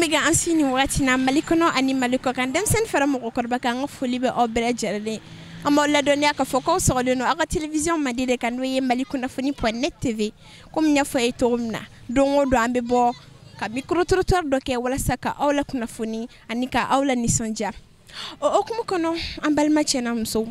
Minnu bɛ ka an si nin wagati na Mali kɔnɔ ani Mali kɔ kan, denmisɛnnin fara mɔgɔkɔrɔba kan, an ka foli bɛ aw bɛɛ lajɛlen. An b'aw ladɔnniya k'a fɔ k'aw sɔgɔlen don aw ka télévision Mandi de kan, n'o ye Mali kunnafoni.net TV. Komi n y'a fɔ a ye cogo min na, don o don an bɛ bɔ ka micro trottoir dɔ kɛ walasa ka aw la kunnafoni ani ka aw la nisɔndiya. O hukumu kɔnɔ, an balima cɛ n'a musow,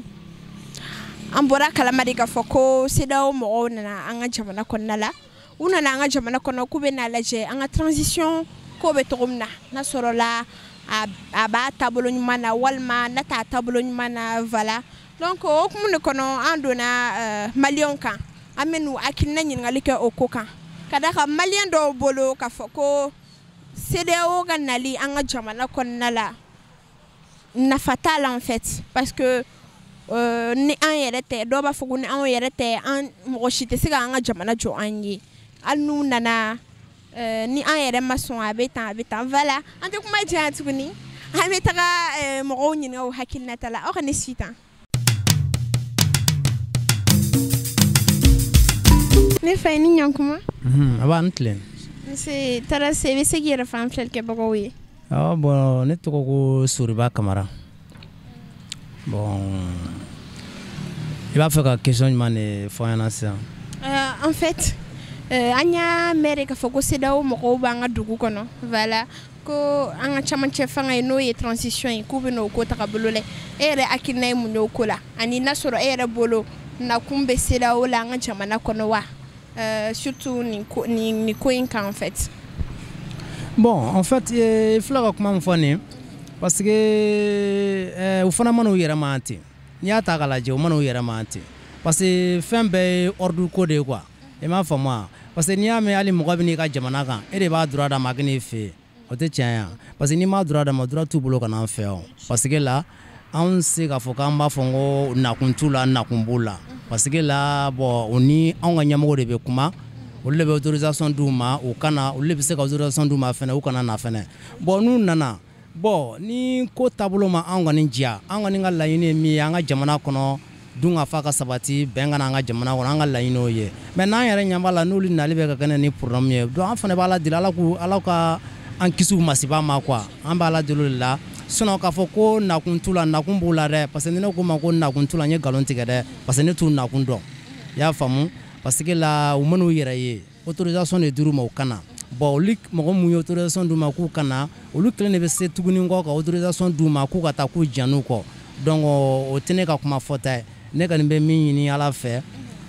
an bɔra kalama de k'a fɔ ko CEDEAO mɔgɔw nana an ka jamana kɔnɔna la. U nana an ka jamana kɔnɔ k'u bɛ n'a lajɛ an ka transition ko bɛ cogo min na, n'a sɔrɔla a b'a taabolo ɲuman na walima n'a t'a taabolo ɲuman na. Voilà, donc o hukumu de kɔnɔ, an donna maliyɛnw kan, an bɛ n'u hakilina ɲininkali kɛ o ko kan, ka d'a kan maliyɛn dɔw bolo k'a fɔ ko CEDEAO ka nali an ka jamana kɔnɔna la, nafa t'a la en fait, parce que ni an yɛrɛ tɛ, dɔw b'a fɔ ko ni anw yɛrɛ tɛ, an mɔgɔ si tɛ se k'an ka jamana jɔ an ye. Hali n'u nana, ni an yɛrɛ ma sɔn, a bɛ tan, a bɛ tan. Voilà, an tɛ kuma janya tuguni, an bɛ taga mɔgɔw ɲininka u hakilinata la. Aw ka ne si tan. Ne fa, i ni ɲankuma. A b'a n tilen. Nse, tɔɔrɔ se. I bɛ se k'i yɛrɛ fɔ an filɛlikɛbagaw ye? Awɔ, bon, ne tɔgɔ ko Soriba Kamara. Bon, i b'a fɛ ka question jumɛn de fɔ an ɲɛna sisan? En fait, an y'a mɛn de k'a fɔ ko CEDEAO mɔgɔw b'an ka dugu kɔnɔ. Voilà, ko an ka camancɛ fanga ye, n'o ye transition ye, k'u bɛ n'o ko tagabolo lajɛ. E yɛrɛ hakilina ye mun ye o ko la, ani n'a sɔrɔ e yɛrɛ bolo, nakun bɛ CEDEAO la an ka jamana kɔnɔ wa, surtout nin ko in kan en fait? Bon, en fait, i filɛ ka kuma min fɔ nin, parce que u fana mana u yɛrɛ ma ten, n'i y'a ta k'a lajɛ, u mana u yɛrɛ ma ten, parce que fɛn bɛɛ ye ordre ko de ye quoi. I m'a faamu wa? Parce que n'i y'a mɛn, hali mɔgɔ bɛ n'i ka jamana kan, e de b'a droit d'a ma a ka n'i fɛ yen, o tɛ tiɲɛ ye wa? Parce que n'i m'a droit d'a ma, droit t'u bolo ka n'an fɛ yan. Parce que là, anw se k'a fɔ k'an b'a fɔ n ko nakun t'u la, nakun b'u la, parce que là, bon, u ni anw ka ɲɛmɔgɔw de bɛ kuma, olu de bɛ autorisation d'u ma u kana, olu de bɛ se ka autorisation d'u ma fɛnɛ u kana na fɛnɛ. Bon, n'u nana, bon, ni ko taabolo ma anw kɔni diya, an kɔni ka laɲini ye min ye an ka jamana kɔnɔ, dun ka fa ka sabati, bɛn ka na an ka jamana kɔnɔ, an ka laɲini y'o ye. Mais n'an yɛrɛ ɲɛ b'a la n'olu nali bɛ ka kɛ ni problème ye, donc an fana bɛ Ala deli, Ala k'u, Ala ka an kisi u masiba ma quoi. An bɛ Ala deli o de la. Sinon k'a fɔ ko nakun t'u la, nakun b'u la dɛ, parce que ni ne ko ma ko nakun t'u la, n ye nkalon tigɛ dɛ, parce que ne t'u nakun dɔn, i y'a faamu? Parce que la, u man'u yɛrɛ ye, autorisation de dir'u ma u kana. Bon, olu mɔgɔ mun ye autorisation d'u ma k'u kana, olu kelen de bɛ se tuguni kɔ ka autorisation d'u ma k'u ka taa k'u jɛn'u kɔ. Donc o tɛ ne ka kuma fɔta ye. Ne kɔni bɛ min ɲini Ala fɛ,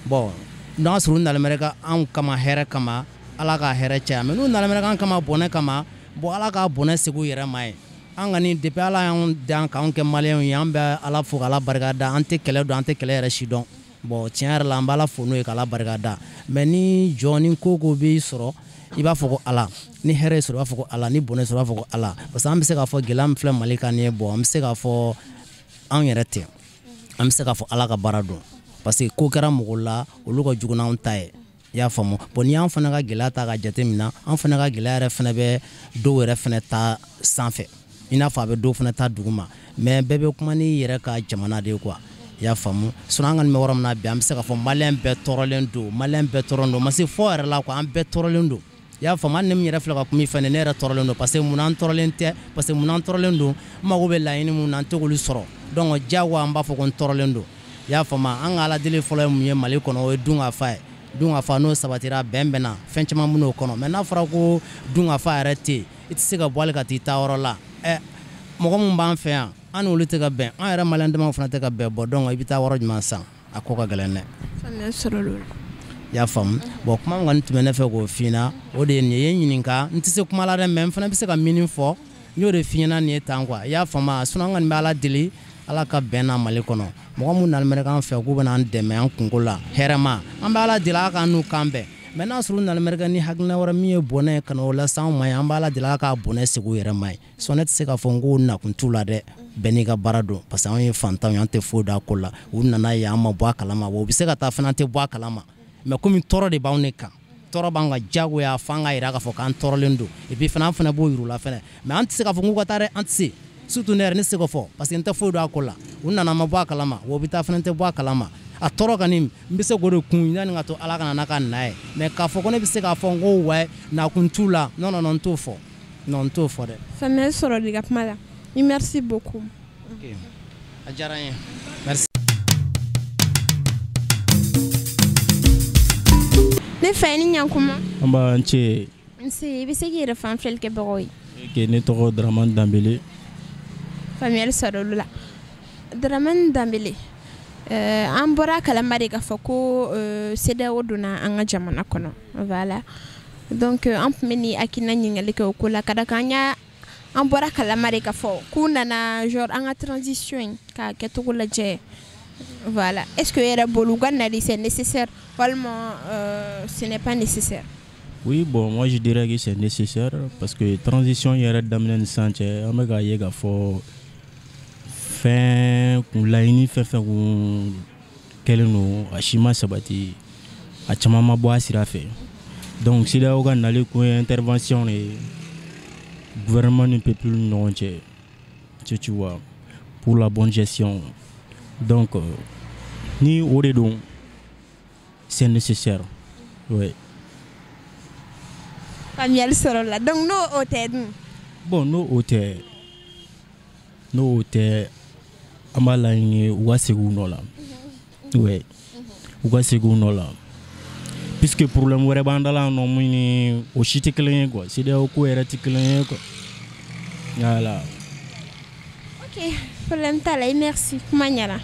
bon, n'a sɔrɔ u nalen bɛ ka anw kama hɛrɛ kama, Ala ka hɛrɛ caya. Mais n'u nalen bɛ k'an kama bɔnɛ kama, bon, Ala k'a bɔnɛ segin u yɛrɛ ma ye. An kɔni, depuis Ala y'anw dan k'anw kɛ maliyɛnw ye, an bɛ Ala fo k'Ala barika da. An tɛ kɛlɛ dɔn, an tɛ kɛlɛ yɛrɛ si dɔn. Bon, tiɲɛ yɛrɛ la, an bɛ Ala fo n'o ye k'Ala barika da. Mais ni jɔ ni ko ko b'i sɔrɔ, i b'a fɔ ko Ala. Ni hɛrɛ sɔrɔ, i b'a fɔ ko Ala. Ni bɔnɛ sɔrɔ, i b'a fɔ ko Ala. Parce que an bɛ se k'a fɔ gɛlɛya min filɛ Mali kan nin ye, bon, an bɛ se k'a fɔ anw yɛrɛ tɛ, an bɛ se k'a fɔ Ala ka baara don, parce que ko kɛra mɔgɔw la, olu ka jugu n'anw ta ye, i y'a faamu? Bon, n'i y'an fana ka gɛlɛya ta ka jate minɛ, an fana ka gɛlɛya yɛrɛ fana bɛ dɔw yɛrɛ fana ta sanfɛ, i n'a fɔ a bɛ dɔw fana ta duguma. Mais bɛɛ bɛ kuma n'i yɛrɛ ka jamana de ye quoi, i y'a faamu? Sinon an kɔni bɛ yɔrɔ min na bi, an bɛ se k'a fɔ maliyɛn bɛɛ tɔɔrɔlen don, maliyɛn bɛɛ tɔɔrɔlen don, ma se fɔ yɛrɛ la quoi, an bɛɛ tɔɔrɔlen don, i y'a faamu? Hali ni min yɛrɛ filɛ ka kuma i fɛ, ne yɛrɛ tɔɔrɔlen don. Parce que munna an tɔɔrɔlen tɛ? Parce que munna an tɔɔrɔlen don? N mago bɛ laɲini mun na, an tɛ k'olu sɔrɔ. Donc diyagoya an b'a fɔ ko n tɔɔrɔlen don, i y'a faamu? An ka Ala deli fɔlɔ ye mun ye Mali kɔnɔ? O ye dun ka fa ye. Dun ka fa n'o sabatira, bɛn bɛ na, fɛn caman bɛ n'o kɔnɔ. Mais n'a fɔra ko dun ka fa yɛrɛ tɛ yen, i tɛ se ka bɔ hali ka t'i ta yɔrɔ la. Ɛ, mɔgɔ min b'an fɛ yan, an n'olu tɛ ka bɛn, an yɛrɛ maliyɛn damaw fana tɛ ka bɛn. Bɔn, donc i bɛ taa yɔrɔ jumɛn san? A ko ka gɛlɛn dɛ. Faamuya sɔrɔ l'o la. I y'a faamu? Bon, kuma min kɔni tun bɛ ne fɛ k'o f'i ɲɛna, o de ye nin ye. I ye n ɲininka, n tɛ se kuma la dɛ, mais n fana bɛ se ka min fɔ, n y'o de f'i ɲɛna nin ye tan quoi, i y'a faamu? Sinon an kɔni bɛ Ala deli, Ala ka bɛn na Mali kɔnɔ. Mɔgɔ mun nalen bɛ k'an fɛ k'u bɛna an dɛmɛ an kunko la hɛrɛma, an bɛ Ala deli, Ala k'an n'u kan bɛn. Mais n'a sɔrɔ u nalen bɛ ni hakilina wɛrɛ min ye bɔnɛ ye ka n'o lase anw ma yan, an bɛ Ala deli, Ala k'a bɔnɛ segin u yɛrɛ ma ye. Sinon ne tɛ se k'a fɔ n ko nakun t'u la dɛ, bɛɛ n'i ka baara don, parce que anw ye fantanw ye, an tɛ foyi dɔn a ko la. U nana yan, an ma bɔ a kalama wa, u bɛ se ka taa fana, an tɛ bɔ a kalama. Mais komi tɔɔrɔ de b'anw de kan, tɔɔrɔ b'an ka, diyagoya f'an ka yira k'a fɔ k'an tɔɔrɔlen don. Et puis fana, an fana b'o yir'u la fɛnɛ. Mais an tɛ se k'a fɔ k'u ka taa dɛ, an tɛ se. Surtout ne yɛrɛ, ne tɛ se k'o fɔ, parce que n tɛ foyi dɔn a ko la. U nana, ma bɔ a kalama wa, u bɛ taa fana, n tɛ bɔ a kalama. A tɔɔrɔ kɔni, n bɛ se k'o de kun yanni ka to Ala ka na n'a ka na ye. Mais k'a fɔ ko ne bɛ se k'a fɔ n ko wɛ, nakun t'u la, non, non, non, n t'o fɔ. Non, n t'o fɔ dɛ. Faamuyali sɔrɔ i ka kuma la. Merci beaucoup. Ok, a diyara n ye, merci. Ne fa, i ni ɲankuma. An b'a n ce. Nse, i bɛ se k'i yɛrɛ fan filɛlikɛbagaw ye? Ok, ne tɔgɔ Dramane Danbele. Faamuyali sɔrɔ olu la. Dramane Danbele, an bɔra kalama de k'a fɔ ko CEDEAO donna an ka jamana kɔnɔ. Voilà, donc an tun bɛ nin hakilina ɲininkali kɛ o ko la, ka da kan an y'a an bɔra kalama de k'a fɔ k'u nana genre an ka transition in k'a kɛcogo lajɛ. Voilà, est-ce que e yɛrɛ bolo, u ka nali, c'est nécessaire walima ce n'est pas nécessaire? Oui, bon, moi je dirais que c'est nécessaire parce que transition yɛrɛ daminɛ ni sisan cɛ, an bɛ k'a ye k'a fɔ fɛn kun laɲini fɛn fɛn kun kɛlen don, a si ma sabati, a caman ma bɔ a sira fɛ. Donc CEDEAO ka nali kun ye intervention de ye gouvernement ni peuple ni ɲɔgɔn cɛ, tu vois, pour la bonne gestion. Donc ni o de don, c'est nécessaire, ouais. Faamuyali sɔrɔ la. Donc n'o o tɛ dun? Bon, n'o o tɛ, an b'a laɲini u ka segin u nɔ la, ouais, u ka segin u nɔ la, puisque problème wɛrɛ b'an da la yan nɔ mun ni o si tɛ kelen ye quoi. CEDEAO ko yɛrɛ tɛ kelen ye quoi, voilà. Ok, problème t'a la, merci, kuma ɲɛna.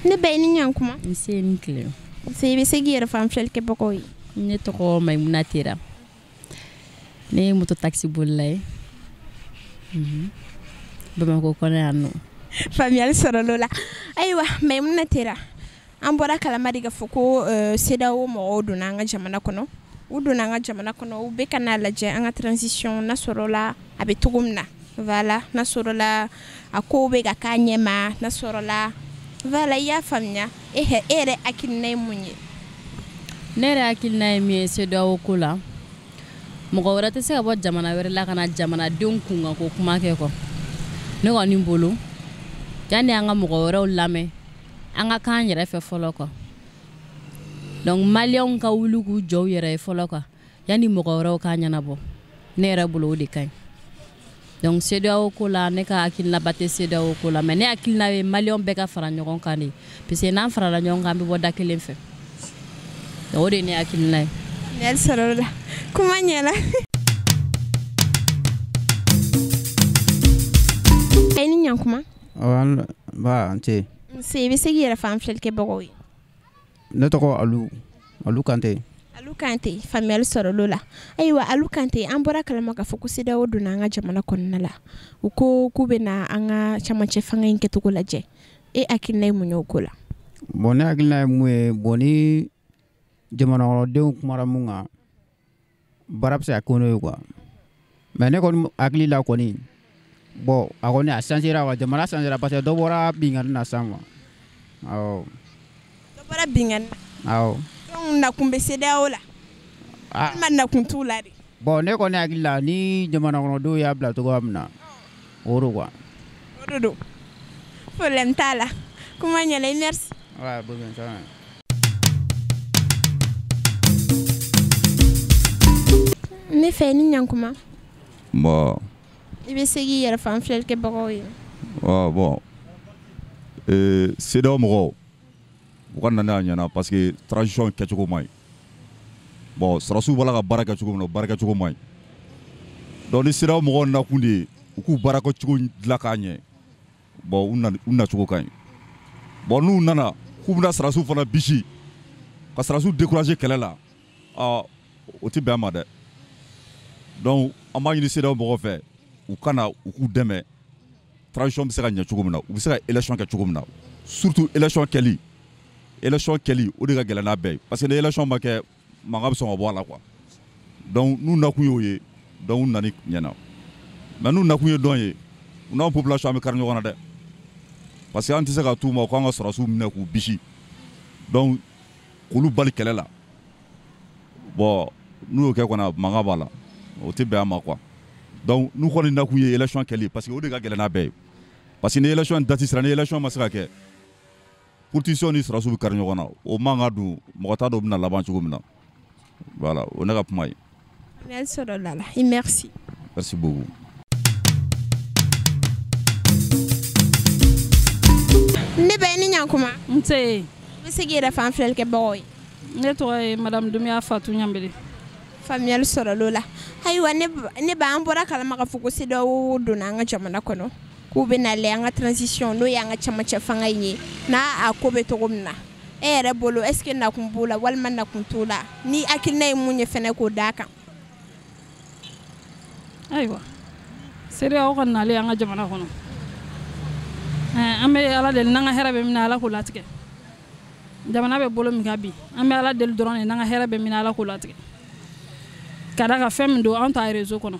Ne ba, i ni ɲankuma. Nse, ni tile. Nse, i bɛ se k'i yɛrɛ fɔ an filɛlikɛbagaw ye? Ne tɔgɔ Maimuna Tera, ne ye moto taxi bolila ye Bamakɔ kɔnɔ yan nɔ. Faamuyali sɔrɔ la. Ayiwa, Maimuna Tera, an bɔra kalama de k'a fɔ ko CEDEAO mɔgɔw donna an ka jamana kɔnɔ. U donna an ka jamana kɔnɔ, u bɛ ka n'a lajɛ an ka transition n'a sɔrɔla a bɛ cogo min na. Voilà, n'a sɔrɔla a kow bɛ ka k'a ɲɛ ma, n'a sɔrɔla, voilà, i y'a faamuya. E yɛrɛ hakilina ye mun ye? Ne yɛrɛ hakilina ye min ye CEDEAO ko la, mɔgɔ wɛrɛ tɛ se ka bɔ jamana wɛrɛ la ka na jamanadenw kunkan ko kuma kɛ kɔ. Ne kɔni bolo, yanni an ka mɔgɔ wɛrɛw lamɛn, an ka k'an yɛrɛ fɛ fɔlɔ quoi. Donc maliyɛnw ka wuli k'u jɔ u yɛrɛ ye fɔlɔ quoi, yanni mɔgɔ wɛrɛw k'a ɲɛnabɔ. Ne yɛrɛ bolo, o de ka ɲi. Donc CEDEAO ko la, ne ka hakilinaba tɛ CEDEAO ko la, mais ne hakilina ye maliyɛnw bɛɛ ka fara ɲɔgɔn kan de, parce que n'an farala ɲɔgɔn kan, an bɛ bɔ da kelen fɛ. O de ye ne hakilina ye. Faamuyali sɔrɔ la, kuma ɲɛna. I ni ɲankuma. Ba, an ce. Nse, i bɛ se k'i yɛrɛ fɔ an filɛlikɛbagaw ye? Ne tɔgɔ Alu Kante. Alu Kante, faamuyali sɔrɔ la. Ayiwa, Alu Kante, an bɔra kalama k'a fɔ ko CEDEAO donna an ka jamana kɔnɔna la. U ko k'u bɛ na an ka camancɛ fanga in kɛcogo lajɛ. E hakilina ye mun ye o ko la? Bon, ne hakilina ye mun ye, bon, ni jamana kɔnɔdenw kumara mun kan, baara bɛ se ka kɛ n'o ye quoi. Mais ne kɔni hakili la kɔni, bon, a kɔni a changera quoi, jamana changera, parce que dɔ bɔra binkanni na sisan quoi, awɔ. Dɔ bɔra binkanni na? Awɔ. Donc nakun bɛ CEDEAO la walima nakun t'u la de? Bon, ne kɔni hakili la, ni jamana kɔnɔdenw y'a bila cogoya min na, o de quoi. O de don, problème t'a la, kuma ɲɛna, merci. Ouais, bon, ça va. Ne fɛ, ni ɲankuma. Bon. I bɛ se k'i yɛrɛ fɔ an filɛlikɛbagaw ye? Ah, bon, CEDEAO mɔgɔw u ka na a ɲɛna, parce que transition kɛcogo man ɲi. Bon, sɔrɔdasiw b'a la ka baara kɛ cogo min na, o baara kɛcogo man ɲi. Donc ni CEDEAO mɔgɔw nakun de ye u k'u baara kɛcogo dilan k'a ɲɛ, bon, u na u nacogo ka ɲi. Bon, n'u nana k'u bɛna sɔrɔdasiw fana bisi ka sɔrɔdasiw décourager kɛlɛ la, aa, o tɛ bɛn a ma dɛ. Donc an b'a ɲini CEDEAO mɔgɔw fɛ, u ka na u k'u dɛmɛ, transition bɛ se ka ɲɛ cogo min na, u bɛ se ka élection kɛ cogo min na. Surtout élection kɛli, élection kɛli, o de ka gɛlɛn n'a bɛɛ ye, parce que ni élection ma kɛ, mankan bɛ sɔn ka bɔ a la quoi. Donc n'u nakun y'o ye, donc u nani ɲɛna. Mais n'u nakun ye dɔn ye, u n'anw population an bɛ kari ɲɔgɔn na dɛ, parce que an tɛ se ka t'u ma k'an ka sɔrɔdasiw minɛ k'u bisi, donc k'olu bali kɛlɛ la. Bon, n'u y'o kɛ kɔni, mankan b'a la, o tɛ bɛn a ma quoi. Donc n'u kɔni nakun ye élection kɛli, parce que o de ka gɛlɛn n'a bɛɛ ye, parce que ni élection date sera, ni élection ma se ka kɛ, politicien ni sɔrɔdasiw bɛ kari ɲɔgɔn na. O man ka dun, mɔgɔ t'a dɔn u bɛna laban cogo min na. Voilà, o ne ka kuma ye. Faamuyali sɔrɔla la, merci. Merci beaucoup. Ne bɛ ni ɲankuma. Nse. I bɛ se k'i yɛrɛ fɔ an filɛlikɛbagaw ye. Ne tɔgɔ ye madame Doumbia Fatou Ɲanbele. Faamuyali sɔrɔla o la. Ayiwa, ne ba, an bɔra kalama k'a fɔ ko CEDEAO donna an ka jamana kɔnɔ, k'u bɛ nalen an ka transition, n'o y'an ka cɛmancɛ fanga in ye, n'a a ko bɛ cogo min na, e yɛrɛ bolo, est ce que nakun b'o la walima nakun t'o la? Ni hakilina ye mun ye fɛnɛ, k'o d'a kan. Ayiwa, CEDEAO ka nalen an ka jamana kɔnɔ, an bɛ Ala deli, n'an ka hɛrɛ bɛ min na, Ala k'o latigɛ. Jamana bɛ bolo min kan bi, an bɛ Ala deli dɔrɔn de, n'an ka hɛrɛ bɛ min na, Ala k'o latigɛ. Ka da kan, fɛn min don, anw t'a réseau kɔnɔ.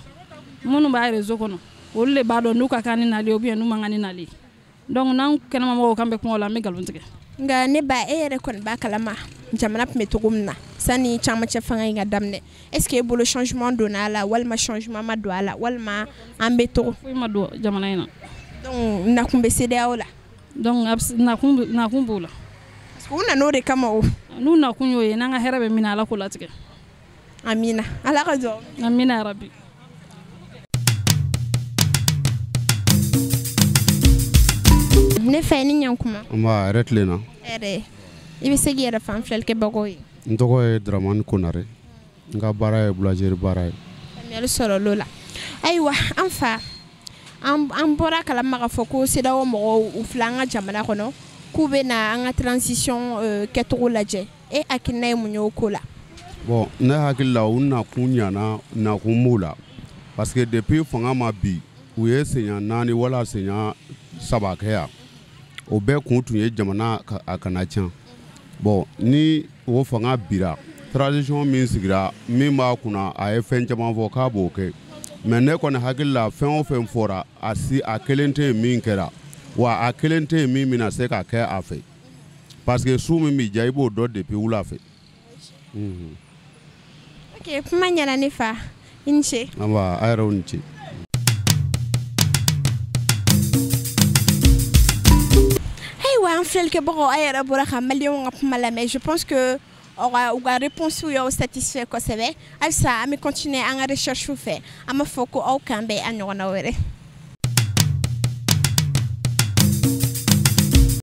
Minnu b'a réseau kɔnɔ, olu de b'a dɔn n'u ka kan ni nali ye ou bien n'u man kan ni nali ye. Donc n'an kɛnɛmamɔgɔw k'an bɛ kuma o la, an bɛ nkalon tigɛ. Nka ne ba, e yɛrɛ kɔni b'a kalama jamana tun bɛ cogo min na sani camancɛ fanga in ka daminɛ. Est ce que e bolo, changement donna a la walima changement ma don a la, walima an bɛ cogo? Foyi ma don jamana in na. Donc nakun bɛ CEDEAO la? Donc nakun b'o la. Parce que u nana o de kama o. N'u nakun y'o ye, n'an ka hɛrɛ bɛ min na, Ala k'o latigɛ. Amina, Ala ka jɔ. Amina yarabi. Ne fɛ, ni ɲankuma. Nba, hɛrɛ tilenna. Hɛrɛ. I bɛ se k'i yɛrɛ fɔ an filɛlikɛbagaw ye. N tɔgɔ ye Dramani Konare, n ka baara ye boulangerie baara ye. Faamuyali sɔrɔla o la. Ayiwa, an fa, an bɔra kalama k'a fɔ ko CEDEAO mɔgɔw, u filɛ an ka jamana kɔnɔ, k'u bɛ na an ka transition kɛcogo lajɛ. E hakilina ye mun ye o ko la? Bon, ne hakili la, u nakun ɲana, nakun b'u la, parce que depuis fanga ma bi, u ye siɲɛ 4 wala siɲɛ 3 kɛ yan. O bɛɛ kun tun ye jamana a kana tiɲɛ. Bon, ni o fanga bira, transition min sigira, min b'a kunna, a ye fɛn caman fɔ k'a b'o kɛ, mais ne kɔni hakili la, fɛn o fɛn fɔra, a si a kelen tɛ yen min kɛra, wa a kelen tɛ yen min bɛna se ka kɛ a fɛ, parce que su min b'i diya, i b'o dɔn depuis wula fɛ. Ok, kuma ɲɛna ne fa, i ni ce. Nba, a yɛrɛw ni ce. Ayiwa, an filɛlikɛbagaw, a yɛrɛ bɔra ka maliyɛnw ka kuma lamɛn. Je pense que u ka réponse y'aw satisfait kosɛbɛ. Halisa an bɛ continuer an ka recherche fɛ. An b'a fɔ ko aw kan bɛn a ɲɔgɔnna wɛrɛ.